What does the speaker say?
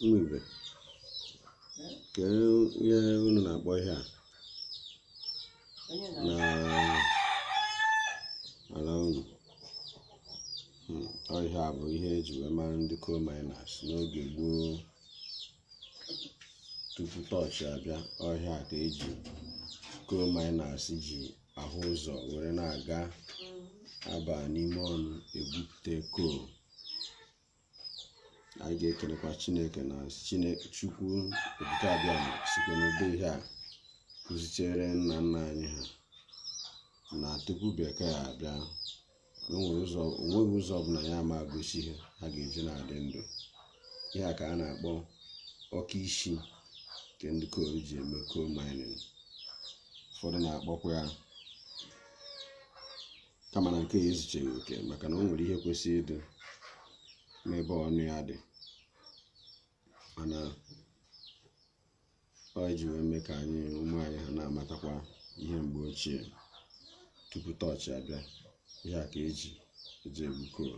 Ụmụ ibe, kee ihe unu na-akpọ ihe a na ala unu? Ọ ihe a bụ ihe eji wee mara ndị coal miners n'oge gboo tupu tọọchị abịa. Ọ ihe a ka eji coal miners ji ahụ ụzọ were na-aga aba n'ime ọnụ egwupụta coal. Anyị ga-ekelekwa Chineke na Chukwu Okike Abịama sikwa n'ụdị ihe a kụzitere nna nna anyị ha na tupu bekee abịa, na onweghị ụzọ ọbụla ya ama gosi ihe ha ga-eji na-adị ndụ. Ihe a ka a na-akpọ ọka isi nke ndị coal ji eme coal mining. Ụfọdụ na-akpọkwa ya, kama na nke ya ezucheghị oke, maka na o nwere ihe kwesịrị ịdị n'ebe ọnụ ya dị, mana ọ iji wee mee ka anyị ụmụ anyị ha na-amatakwa ihe mgbe ochie tupu tọọchị abịa. Ihe a ka eji eji egwu coal.